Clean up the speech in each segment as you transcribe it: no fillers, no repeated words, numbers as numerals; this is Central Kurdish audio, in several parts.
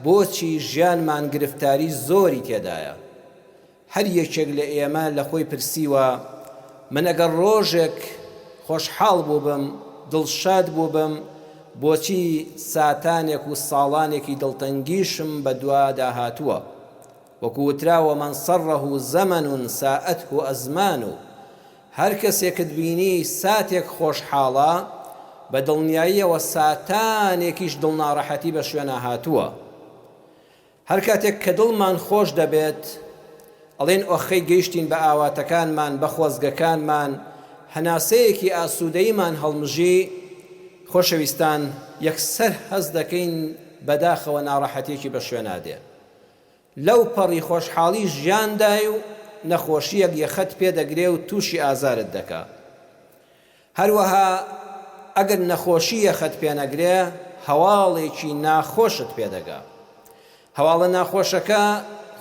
بۆچی ژیانمان گرفتاری زۆری تێدایە؟ هەر یەکێک لە ئێمە لە خۆی پرسیوە، من ئەگەر ڕۆژێک خۆشحاڵ بووبم، دڵشاد بووبم، بۆچی ساتانێک و ساڵانێکی دڵتەنگیشم بەدوادا هاتووە؟ وەکو وتراوە من سره زمن ساءته ازمان، هەر کەسێکت بینی ساتێک خۆشحاڵە، بە دڵنیاییەوە ساتانێکیش دڵناڕەحەتی بە شوێنا هاتووە. هەر کاتێک کە دڵمان خۆش دەبێت، ئەڵێین ئۆخەی گەیشتین بە ئاواتەکانمان، بە خۆزگەکانمان، هەناسەیەکی ئاسوودەییمان هەڵمژی، خۆشەویستان یەکسەر هەست دەکەین بەداخەوە ناڕەحەتییەکی بە شوێنا دێ. لەو پەڕی خۆشحاڵی ژیاندای و نەخۆشییەک یەخەت پێ دەگرێ و تووشی ئازارت دەکا. هەروەها ئەگەر نەخۆشی یەخەت پێ نەگرێ هەواڵێکی ناخۆشت پێ دەگا. هەواڵە ناخۆشەکە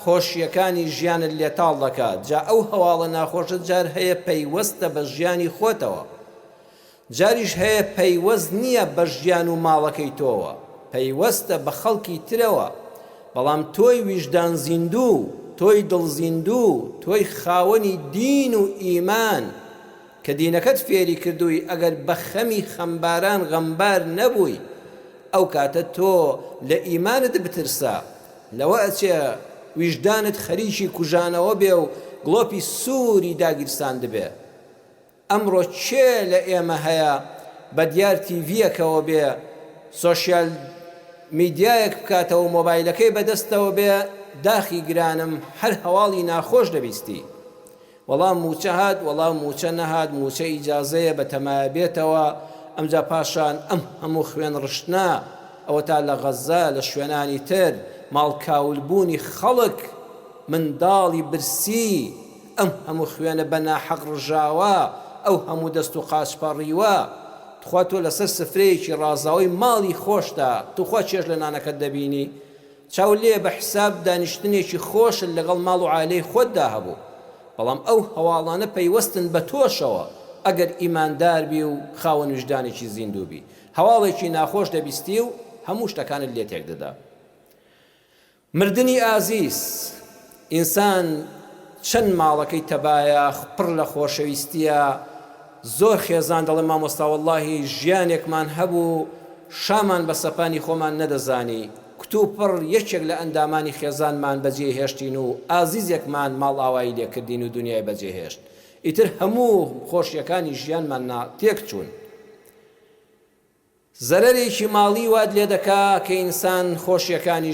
خۆشییەکانی ژیانت لێ تاڵ دەکا، جا ئەو هەواڵە ناخۆشە جار هەیە پەیوەستە بە ژیانی خۆتەوە، جاریش هەیە پەیوەست نییە بە ژیان و ماڵەکەی تۆوە، پەیوەستە بە خەڵکی ترەوە، بەڵام تۆی ویژدان زیندوو، تۆی دڵ زیندوو، تۆی خاوەنی دین و ئیمان، کە دینەکەت فێری کردووی ئەگەر بە خەمی خەمباران غەمبار نەبووی، ئەو کاتە تۆ لە ئیمانت بترسە، لەوە ئەچێ ویژدانت خەریکی کوژانەوە بێ و گڵۆپی سووری داگیرساندبێ. ئەمڕۆ کێ لە ئێمە هەیە بە دیار تیڤییەکەوە بێ، سۆشیال میدیایەک بکاتەوە و مۆبایلەکەی بە دەستەوە بێ، داخی گرانم هەر هەواڵی ناخۆش دەبیستی. وەڵا مووچە هات، وەڵا مووچە نەهات، مووچە ئیجازەیە بە تەمایە بێتەوە، ئەمجا پاشان ئەم هەموو خوێن ڕشتنە، ئەوەتا لە غەزە، لە شوێنانی تر، ماڵ کاول بوونی خەڵک، منداڵی برسی، ئەم هەموو خوێنە بە ناحەق ڕژاوە، ئەو هەموو دەست و قاچ پەڕیوە، تخوا تۆ لەسەر سفرەیەکی ڕازاوەی ماڵی خۆشتا توخوا چێژ لە نانەکەت دەبینی؟ چاو لێ بە حساب دانیشتنێکی خۆشت لەگەڵ ماڵ و عایلەی خۆتدا هەبوو، بەڵام ئەو هەواڵانە پەیوەستن بە تۆشەوە، ئەگەر ئیماندار بی و خاوەن ویژدانێکی زیندوو بی، هەواڵێکی ناخۆش دەبیستی و هەموو شتەکانت لێ تێکدەدا. مردنی ئازیز، ئینسان چەند ماڵەکەی تەبایە پڕ لە خۆشەویستیە، زۆر خێزان دەڵێن مامۆستا وەڵاهی ژیانێکمان هەبوو شامان بە سەپانی خۆمان نەدەزانی، کتوپڕ یەکێک لە ئەندامانی خێزانمان بەجێی هێشتین و ئازیزێکمان ماڵئاوایی لێکردین و دونیای بەجێهێشت ئیتر هەموو خۆشیەکانی ژیانمان تێکچوون. زەرەرێکی ماڵی وات لێدەکا کە ئینسان خۆشیەکانی.